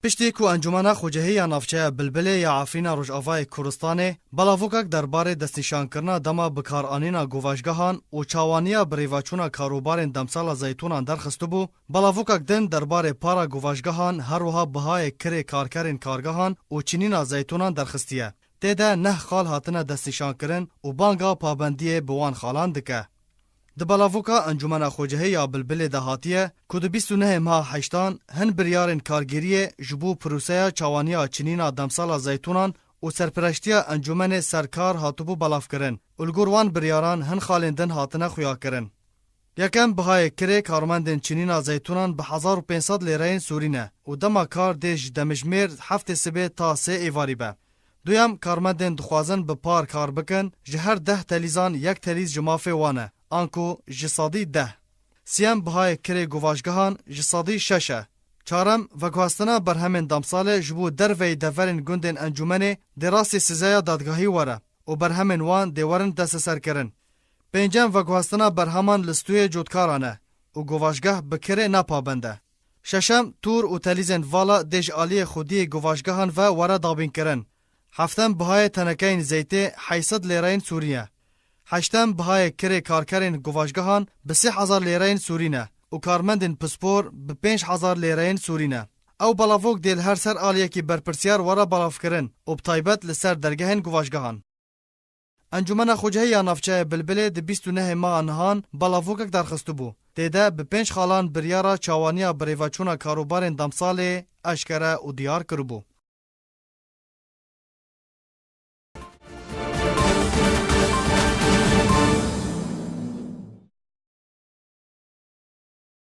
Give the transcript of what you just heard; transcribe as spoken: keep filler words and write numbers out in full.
Piştî ku Encûmena Xwecihî ya Navçeya Bilbilê ya Efrîna Rojavayê Kurdistanê belavokek derbarê destnîşankirina dema bikaranîna govaşgehan û çawaniya birêveçûna karûbarên demsala zeytûnan derxistibû, belavokek din derbarê para govaşgehan, her wiha bihayê kirê karkerên kargehan û çinîna zeytûnan derxistiye. Tê de neh xal hatine destnîşankirin û banga pabendiyê bi wan xalan dike. Di belavoka Encûmena Xwecihê ya Bilbilê de hatiye ku di bîst û nehê meha heştan hin biryarên kargêriyê ji bo proseya çawaniya çinîna demsala zeytûnan û serpereştiya encûmenê serkar hatibû belavkirin û li gor wan biryaran hin xalên din hatine xuyakirin. Yekem, bihayê kirê karmendên çinîna zeytûnan bi hezar û pênc sed lêreyên sûrî ne û dema kar dê ji demjimêr heftê sibê ta sê êvarî be. Duyem, karmendên dixwazin bi par kar bikin, ji her deh telîzan yek telîz ji mafê wan e, anku ji sedî deh. Siyem, bihayê kirê govaşgehan ji sedî şeş e. Çarem, veguhestina berhemên demsalê ji bo derveyî deverên gundên encûmenê dê rastî sizeya dadgahî were û berhemên wan dê werin desteserkirin. Pêncem, veguhestina berheman li stûyê cotkaran e û govaşgeh bi kirê ne pabend e. Şeşem, tûr û telîzên vala dê ji aliyê xwediyê govaşgehan ve were dabînkirin. Heftem, bihayê tenekeyên zeytê heyt sed lêreyên sûrî ye. Heştem, bihayê kirê karkerên govaşgehan bi sê hezar lêreyên sûrî ne û karmendên pispor bi pênc hezar lêreyên sûrî ne. Ew belavok dê li her ser aliyekî berpirsiyar were belavkirin û bi taybet li ser dergehên govaşgehan. Encûmena Xwecihî ya Navçeya Bilbilê di bîst û nehê meha nihan belavokek derxistibû. Tê de bi pênc xalan biryara çawaniya birêveçûna karûbarên demsalê eşkere û diyar kiribû.